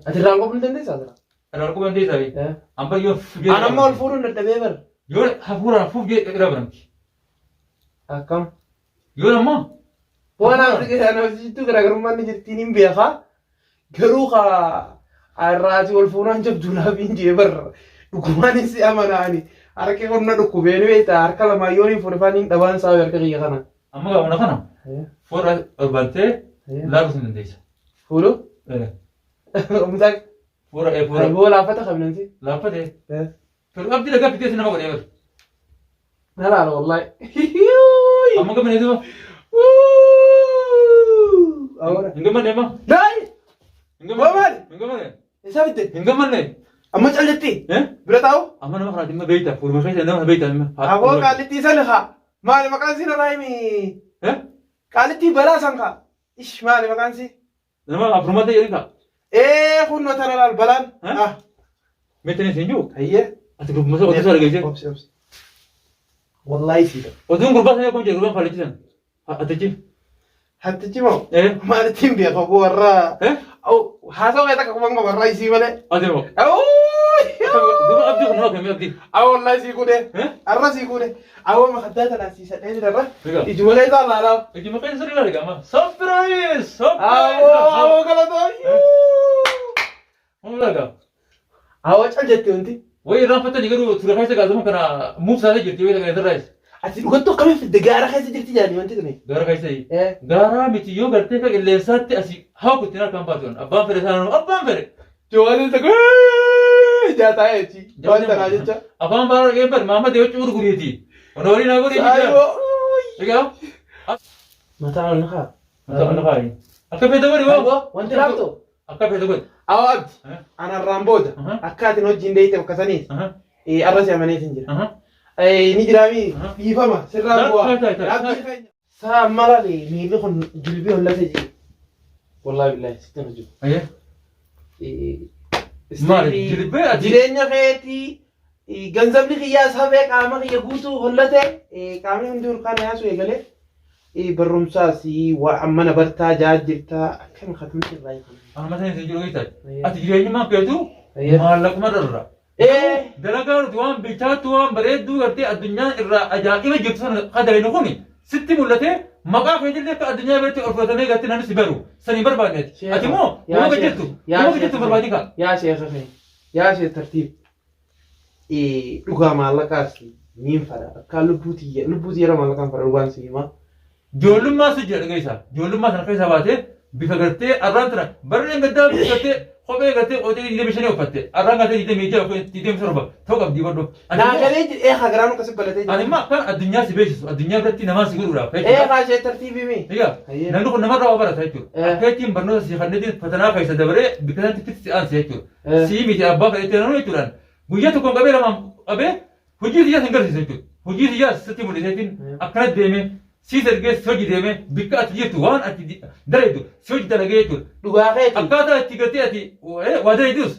Ati irraan qofuu ni dandeessaa jira? Irraan qofuu dandeessaa bee. Amma yoo fugee. An amma ol fuudhuun dadhabee bar. Yoo hafuuraan fuuf jee irraa banamti. Akkam. Yoo ammoo. Waan anaaf jittuu garaagarummaan ni jirtiin hin beekaa. Garuu kaa irraatii ol fuunaan jabduu naaf hin jee bar. Dhugumaan si amanaani. Harki kun na dhukkubee ni beektaa harka lamaan yoo hin fuudhe faan hin dhabaan isaa harka kiyya kana. Amma gaafana kana fuula ol bantee laaluu hin dandeessa. Fuudhu? Mucaa Fuula fuula. Boo laaffata qabnansi. Laaffate. Fedhu abdii dhagaa fidee nama godhee bar. Na laala wallahi. Amma gammadee duuba. Awara. Hin gammadne amma. Daai! Hin gammadne. Maali? Hin gammadne. Isa fidde? Hin gammadne. Amma calletti? Bira taa'u? Amma nama kana dhimma beekta. Fuuluma keessa nama beekta dhimma. Aboo qaallittii sana kaa. Maali maqaan sii narraa himi? Qaallittii balaa san kaa. Ish maali maqaan sii? Nama afuruma ta'e jedhin kaa. Ee kunnoo tana laal balaan. Ah. Meetan isin jiru. Hayyee. Ati gurbuma isa oduu isaa dhageessee. Obsi obsi. Wallaahi siidha. Oduun gurbaa sana akkam jedhu gurbaan faalichisan. Hattichi. Hattichi moo? Eh. Maalitti hin beeku aboo warra. Eh? Haasawaa kee takka quban qaba warra isii malee. Ati moo? Duba abdii kun nama kamii abdii? Awwa wallaahi sii kuudhee. Eh? Arra sii kuudhee. Awwa makaddaa tanaan sii sadhee jirarra. Egaa. Ijuma keessaa laalaa. Ijuma keessa sirrii laala amma. Surprise! Awwa Surprise! awwa galatoo. Humna laga. Awwa cal jette wanti. Wayi irraanfattanii garuu ture keessa gaazama kana muufsaatee jirti wayi kana irraayis. Ati dhugattuu akkamiin fidde gaara keessa jirti jaanii wanti tuni. Gaara keessa Eh. Gaaraa miti yoo gartee akka qilleensaatti asii haa kuttiin harkaan baatu abbaan fedhe sana abbaan fedhe. Jawaaniin takka jaataa jechi. Waan tanaa jecha. Afaan baara dhageen bar maamma deebi'uu gurguriiti. Honorii naa godhi jechuudha. Saayiboo. Egaa. Mataa ol haa. Mataa ol haa. Akka feete godhi woo. Wanti laaftu. Akka feete godhi. Awa abdi. Anarraan booda akka atin hojiin deeyte bakka saniis arra si amaneetiin jira. Ni jiraami dhiifama sirraan bu'aa. Abdii keenya. Saa amma laali miilli kun jilbii hollate jee. Wallaahi billaahi sitti hin jiru. Maali jilbee ati? Jireenya keetii ganzabni kiyyaas hafee qaama kiyya guutuu hollate qaamni hundi urkaan yaasuu eegalee barumsaas waa mana bartaa jaa jirtaa akkami katamti irraa hiikan. Amma sana isin jiru keessatti. Ati jireenyummaan keetu maallaquma irra. Dalagaa nuti waan bilchaattu waan bareedduu gartee addunyaan irraa ajaa'iba jirtu sana kadalaynu kun sitti mul'ate maqaa keetillee akka addunyaa biratti ol fudhatamee gartee namni si baru sanii hin barbaanne ati. Ati immoo nama gajjattu nama gajjattu barbaadi kaa. Yaa sheekha kee yaa sheekh tartiib dhugaa maallaqaas niin fadha akkaa lubbuu tiyya lubbuu tiyya irra maallaqaan fadha dhugaan si himaa. Ijoollummaa si jira dhageessa. Ijoollummaa sana keessa baatee bifa gartee arraan tana barreen gaddaa bifa gartee kophee gartee qoxii 25 uffatte arraan gartee 26 yookiin 27 ta'uu qabdi godhu. Naa galee jira ee hagaraan akkasi balatee jira. Ani immoo akkaan addunyaa si beeksisu addunyaa biratti namaa si godhuudhaaf. Ee kaashee tartiibii mi. Egaa namni kun namarraa waa barata jechuudha. Akka ittiin barnoota si kanneetiin fatanaa keessa dabaree bikka sanatti si aansa jechuudha. Si miti abbaa fedhetti nanu jechuudhaan guyyaa tokkoon qabee lamaan qabee hojii tiyyaas hin garsiisu jechuudha. Hojii tiyyaas sitti mul'iseetiin akkana deemee siis ergee si hojii deemee bikka ati jirtu waan ati dalaydu si hojii dalagee jechuudha. Dhugaa keeti. Akkaataa itti gartee ati waa dalaydus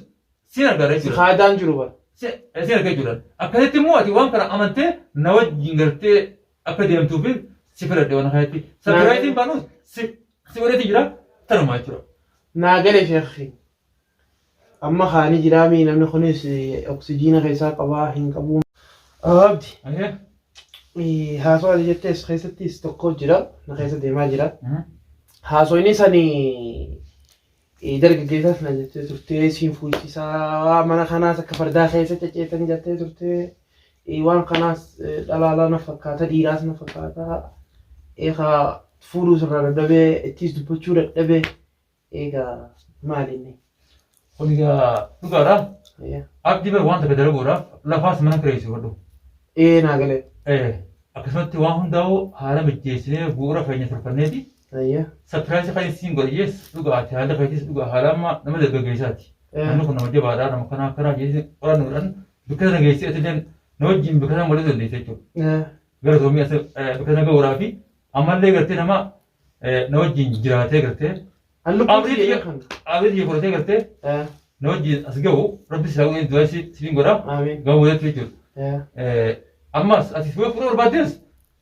siin argaara Si jechuudha. haadaan jiru bara. Si argaa jechuudha. Akkasitti immoo ati waan kana amantee na wajjin gartee akka deemtuuf si filadhe waan kanatti. Sapiraayitiin baanus si si godheeti jira tanumaa jechuudha. Naa gale sheekhi. Amma kaanii jiraamii namni kunis oksijiina keessaa qabaa hin qabu. Abdi. Haasawaa ati jettees keessattis tokko jira na keessa deemaa jira. Haasoyni sani dargaggeessaas na jettee turtee siin fuuchisaa mana kanaas akka fardaa keessa cecceetan jettee turtee waan kanaas dhalaalaa na fakkaata dhiiraas na fakkaata eegaa fuudhuu sirraa dadhabee ittiis dubbachuu dadhabee Egaa maali inni? Kun egaa dhugaadha. Abdii bar waan takka dalaguudhaaf lafaas mana kireessi godhu. Ee naa galee. Ee akkasumatti waan hundaa'u haala mijjeessinee bu'uura keenya tolfanneeti. Sapiraayisii kan isiin godhe jees dhugaa ati haala keetis dhugaa haala amma nama dargaggeessaati. Namni kun nama jabaadha nama kanaa akkanaa jees qorannoodhaan bakka sana geessee atilleen na wajjin bakka sana mul'isuu dandeessa jechuudha. Gara zoomii as bakka sana ga'uudhaa fi ammallee gartee nama na wajjin jiraatee gartee An lubbuu Abdii tiyya tiyya kan. abdii tiyya fudhatee gartee na wajjin as ga'u rabbi si haa godhu du'aa si siif godha Amiin. gama boodatti jechuudha. Ammas ati fuula fuula barbaaddes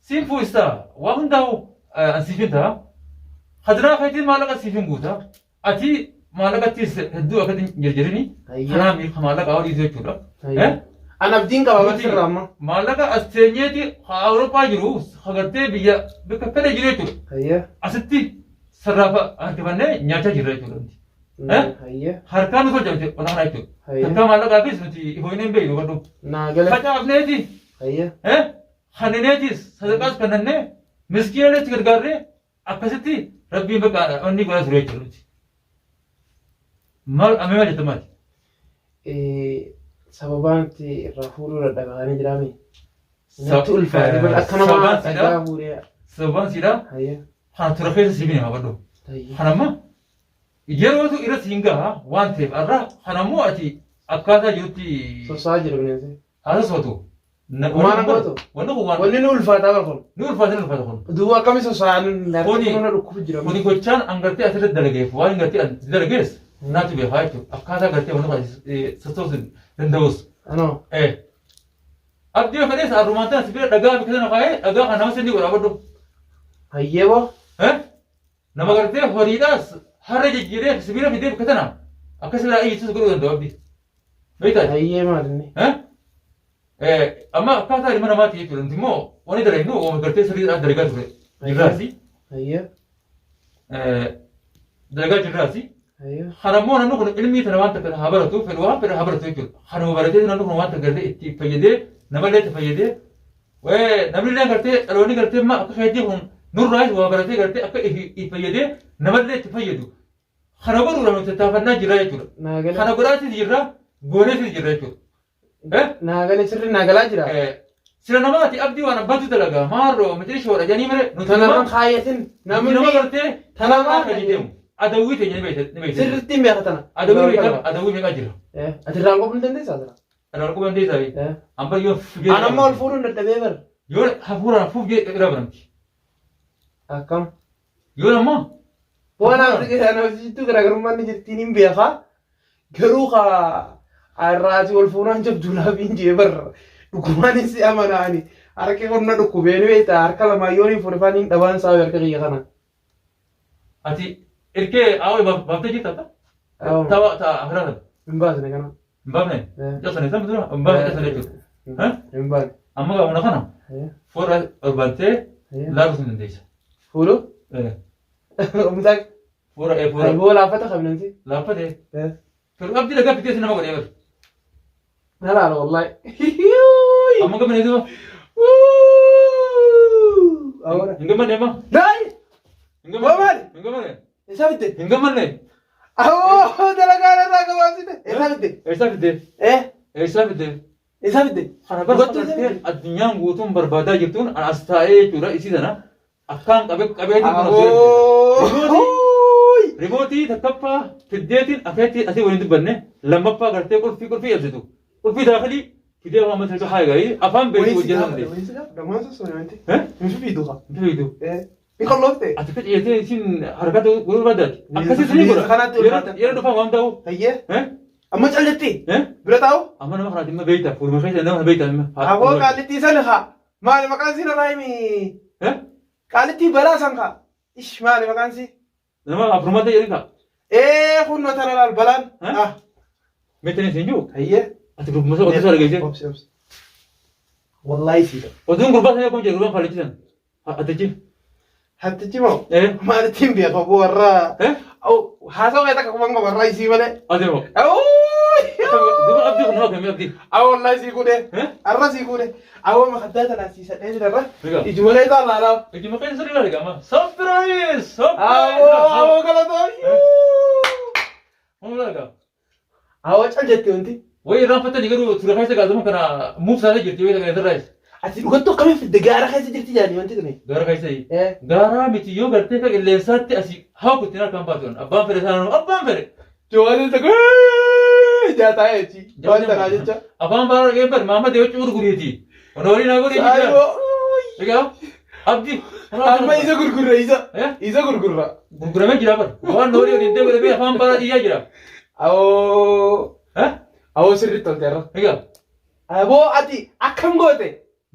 siin fuusta waa hundaa'u an siif hin ta'a. Hadiraa keetiin maallaqa siif hin guuta. Ati Maallaqattis hedduu akkatti hin jirjirini. Kanaa miif maallaqa horiitu jechuudha. An abdiin qaba bakka irraa amma. Maallaqa as teenyeeti ha Awurooppaa jiru ha gartee biyya bakka fedhe jiru jechuudha. Asitti sarraafa harkifannee nyaachaa jirra jechuudha. Harkaan nu tolcha jechuudha qonna kana jechuudha. Takkaa maallaqaafis nuti ifooyinee hin beeknu badhu. Facaafneeti. Kannineetis sadaqaas kannannee miskiinaleetti gargaarree Akkasitti rabbiin bakka onni godhaa ture jechuudha nuti. Maal amee maal jetta maali? Sababaan itti irraa fuudhuu dadhabe kana jiraame. Natti ulfaate bar akka nama Sababaan siidhaa dhagaa fuudhee. Sababaan siidhaa Hayyee. kana tura keessa si bine maqadhu. Hayyee. Kana amma yerootu irra siin gaha waan ta'eef har'a kana immoo ati akkaataa jirutti Sossaa jira bineensi. Haa sosotu. Homaa nan gootu? Wanni kun waan Wanni ni ulfaataa bar kun. ni ulfaata ni ulfaata kun. Duuba akkami sosaan Kuni na dhukkubu jira. kuni gochaan an gartee asirratti dalageef waan gartee an dalagees naatu beekaa jechuudha. Akkaataa gartee wanni kun sossoosu danda'us. Anoo. Eh. Abdii yoo fedhees arrumaan tana sibira dhagaa bikka sana kaa'ee dhagaa kan nama sirni godhaa godhu. Hayyee boo. Eh. Nama gartee horiidhaas harree jijjiiree sibiila fidee bikka tana akka sibiilaa iyyitus godhuu danda'u abdii. Beektaa? Hayyee maal inni? Eh? Eh, amma akkaataa ilma namaati jechuudha. Nuti immoo wanni dalagnu waan gartee sirriidhaan dalagaa turre. Jirraasi. Hayyee. Eh, dalagaa jirraasi. Hayyee. Kana immoo namni kun ilmii tana waan takka haa baratu, fedhu waan fedhe haa baratu jechuudha. Kanuma baratee namni kun waan takka gartee itti fayyadee namallee itti fayyadee namni illee gartee dhaloonni gartee amma akka keetii kun nurraayis waa baratee gartee akka ifi fayyadee namallee itti fayyadu. Kana godhuudhaaf nuti tattaafannaa jirra jechuudha. Naa gale. Kana godhaatis jirra, gooneetis jirra jechuudha. Eh? Naa gale sirri naa galaa jira. Eh, Sila namaati abdii waan abbatu dalaga maarroo mitirishoodha jedhanii mire nuti Tana nama man kaayatin nuti nama namni gartee tana karaa maan kan deemu adawwii teenya ni beekta ni beekta. sirriitti hin beeka tana. Adawwii meeqa adawwii meeqa jira. Eh, ati irraan qophu hin dandeessaa tana. Irraa quban deessaa fi Eh. amma yoo fugee An amma ol fuudhuun dadhabee bar. yoo hafuuraan fugee irraa banamti. Akkam. Yoo ammoo Waan anaaf jittuu garaagarummaan ni jirtiin hin beekaa. Garuu kaa irraatii ol fuunaan jabduu naaf hin jee bar dhugumaan si amana ani harki kun na dhukkubee ni beektaa harka lamaan yoon hin fuune faan hin dhabaan isaa harka kiyya kana. Ati irkee aawee baaftee jirta akka? Tawa ta akiraa sana. Hin baasne kana. Hin baafne? Cabsane san dura hin baafne cabsane jechuudha. Hin baane. Amma gaafuma kana fuula ol bantee laaluu hin dandeessa. Fuulu? Mucaa Fuula fuula. Boo laaffata qabnansi. Laaffate. Firuu abdii dhagaa fidee nama godhee bar. Na laala wallahi. Amma gammadee duuba. Awara. Hin gammadne amma. Dai! Hin gammadne. Maali? Hin gammadne. Eessaa fidde? Hin gammadne. Awoo dalagaa irraa gabaabsite. Eessaa fidde? Eessaa fidde? Eh? Eessaa fidde? Eessaa fidde? Kana bara Dhugattuu eessaa gartee fidde? addunyaan guutuun barbaadaa jirtuun an as taa'ee jechuudha isii sana akkaan qabe qabeetiin kun Awoo! Rimootii takkaffaa fiddeetiin afeetti asii waliin dubbanne lammaffaa gartee qulfii qulfii ibsitu qulfii daakilii fidee waan masalcha haa egaa afaan beektu Wayii si hojjetan gaafadha, ta'e. wayii si gaafadha. Maal sossoone wanti? Eh? Hin fifiidu kaa. Hin fifiidu. Eh? Ni qolloofte? Ati akka ciyeetee isin harkata godhuu barbaaddaati. Akkasii isin Bineensa godha. kanatti ulfaata. Yeroo dhufaa waan ta'u. Hayyee. Eh? Amma calletti? Eh? Bira taa'u? Amma nama kanaati imma beekta. Fuuluma keessa nama beekta imma. Aboo qaallittii sana kaa. Maali maqaan sii narraa himi? Eh? Qaallittii balaa san kaa. Ish maali maqaan sii? Nama afurummaa ta'e jedhin kaa. Ee kunnoo tana laal balaan. Eh? Ah. Meetan isin jiru? Hayyee. Ati gurbuma sana oduu isaa dhageessee. Obsi obsi. Wallaahi siidha. Oduun gurbaa sana akkam jedhu gurbaan faalichisan. Atichi. Hattichi moo? Eh? Maalitti hin beeku aboo warra. Eh? Haasawaa kee takka quban qaba warra isii malee. Ati moo? Duba abdii kun nama akkamii abdii? Awoo wallaahi sii kuudhee. Eh? Arra sii kuudhee. Awoo makaddaa tanaan sii sadhee jirarra. Egaa. Ijuma kee isaa laalaa. Ijuma keessa sirrii laala gama. Surprise! Awoo Surprise! awoo galatoo. Humna laala. Awoo cal jette wanti. Wayi irraanfattanii garuu ture keessa gaazama kana muuf taatee jirti wayi kana irraa Ati dhugattuu akkamiin fidde gaara keessa jirti jaanii wanti tuni. Gaara keessa Eh. gaaraa miti yoo gartee akka qilleensaatti asii haa kutti harkaan baatu abbaan fedhe sana abbaan fedhe. Jawaaniin tokko jaataa jechi. Waan tanaa jecha. Afaan baara dhageen bar maama dee'oo cuur guriiti. Honorii naa godhi jechuudha. Saayiboo. Egaa abdi. Amma isa gurgurra isa. Eh? Isa gurgurra. Gurguramee jira bar. Waan horii waliin deemu dhabee afaan baara xiyyaa jira. Awoo. Eh? Awoo sirriitti tolteerra. Egaa Aboo ati akkam goote?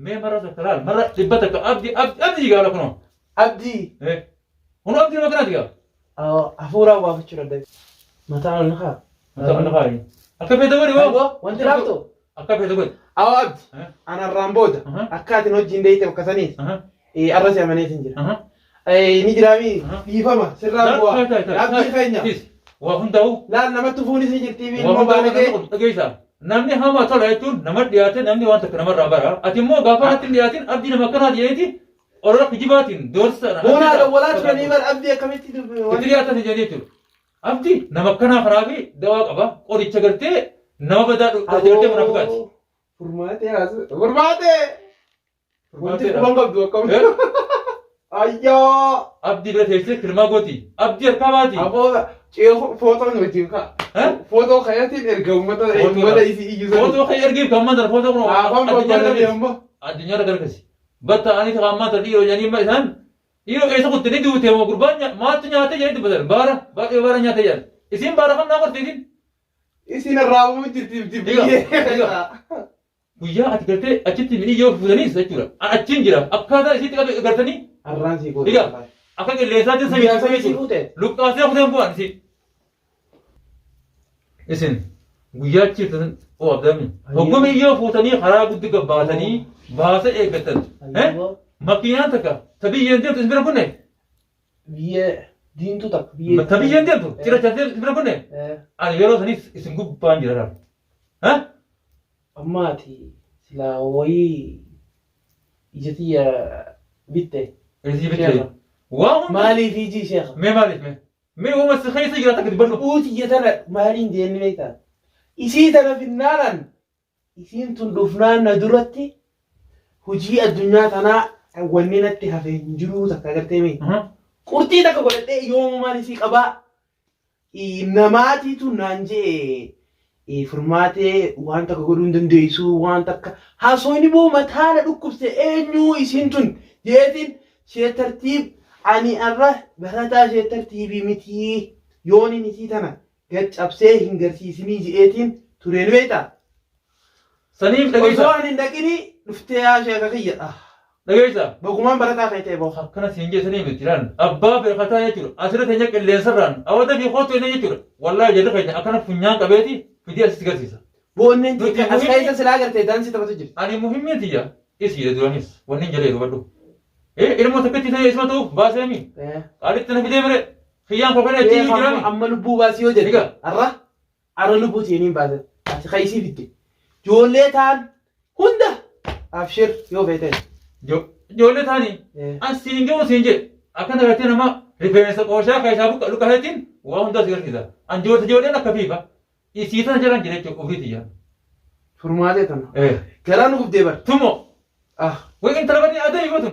mee marra takka laal marra dhibba takka abdi abdi abdi jigaa kunoo. Abdii. Eh? Kunoo abdi nama kanaati gaa. Awoo hafuuraan baafachuu dadhabe. Mataa ol na kaa. Mataa ol na kaayi. Akka feete godhi boo. Wanti laaftu. Akka feete godhi. Awwa abdi. Ana irraan booda akka atin hojiin deeyte bakka saniis arra si amaneetiin jira. Ni jiraamii dhiifama sirraa bu'aa. Abdii keenya. Waa hundaa'u. Laal namatti fuunis ni jirtii fi Waa ilmoo hundaa'u baalatee. dhageessa. Namni hamaa tola jechuun nama dhiyaate namni waan tokko namarraa bara. Ati immoo gaafa natti hin dhiyaatin abdii nama akkanaa jedheeti olola kijibaatiin doorsisa. Boonaa dawwalaa turanii bar abdii akkamitti Itti dhiyaatan jedhee jechuudha. Abdi nama akkanaa kanaa fi dawaa qaba qoricha gartee nama badaa gartee munaafiqaati. Furmaatee haasu. Furmaatee! Wanti quban qabdu akkam. Ayyaa! Abdii bira teessee kilmaa gooti. Abdii harkaa baati. Aboo ceeku footoon wajjin ka'a. Footoo kayatiin erga uummata uummata isii iyyuu sanii. Footoo kee ergiif kan ammaan tana footoo kun Afaan addunyaa babbananii gargasi. ammoo. Addunyaa gargasi. Batta aniiti kan ammaan tana dhiiroo jedhanii isaan Dhiiroo eessa kutte ni duute moo gurbaan maaltu nyaate jedhanii dubbatan. Baara baay'ee baara nyaate jedhan. Isiin baara kam naa qorti isiin. Isiin irraa uumuu jirti miti biyyee. Guyyaa ati gartee achitti midhii yoo fuutaniis jechuudha. An achiin jira. Akkaataa isiitti qabe gartanii. Arraan sii goote. Egaa akka qilleensaatiin samii Guyyaa samii sii fuute. Luqqaasee kuteen bu'an isii. Isin guyyaa achi jirtan oo abdaami. Hoggumii yoo fuutanii karaa guddi gabbaatanii baasa eeggattan. Makiinaan takka ta biyyeen deemtu isin bira kunne. Biyyee diimtuu takka biyyee. Ta biyyeen deemtu cirracha deemtu isin bira kunne. Ani yeroo sanis isin gubbaan jira laal. Amma ati silaa wayii ija tiyya bitte. Ija bitte. Waa hunda. Maaliif iji sheekha? Mee maaliif mee? Mee uuma si keessa jira takka dubbadhu. Lubbuu tiyya tana maaliin jeenni beektaa? Isii tana finnaanan isiin tun dhufnaan na duratti hojii addunyaa tanaa wanni natti hafe hin jiruu takka agartee mee? Qurxii takka godhadhee yoomumaan isii qabaa namaatiitu naan je'e furmaatee waan takka godhuu hin dandeessu waan takka haasofni boo mataa na dhukkubse eenyuu isiin tun jeetiin Shee Tartiib ani arra barataa Shee Tartiibii mitii yoonin isii tana gad cabsee hin garsiisinii je'eetiin turee ni beektaa? Saniif dhageessa. Osoo ani hin dhaqini dhuftee yaa sheeka kiyya. Ah. Dhageessa. Bagumaan barataa kee ta'e boo. Akkana siin jee sanii miti laal. Abbaa beekataa jechuudha. Asirra teenya qilleensarraan awwata fi kootu jennee jechuudha. Wallaahi jarri keenya akkana funyaan qabeeti fidee asitti garsiisa. Boonneen Nuti as muhimmi- keessa silaa gartee daansii taphatu jirti. Ani muhimmiin tiyya isiidha duranis wanni hin jalee hubadhu. Ilmoo takkitti ta'ee isuma ta'uuf baaseemi. Qaalitti na fidee mire. Kiyyaan koo kana ittiin jiraami. Amma lubbuu baasii yoo jette. Egaa. Har'a har'a lubbuu ta'ee baase. Ati kaysii fidde. Ijoollee ta'an hunda abshir yoo feete. Ijoollee ta'anii an siin gahu siin jedhe. Akkana gartee nama rifeensa qooshaa keessaa buqqa luqateetiin waa hundaa si garsiisa. An ijoollee ijoolleen akka fiifa. Isii tana jalaan jira jechuudha ofii tiyya. Furmaatee tana. Garaa nu gubdee bar. Tumo. Ah. Way intala badii adda himatun.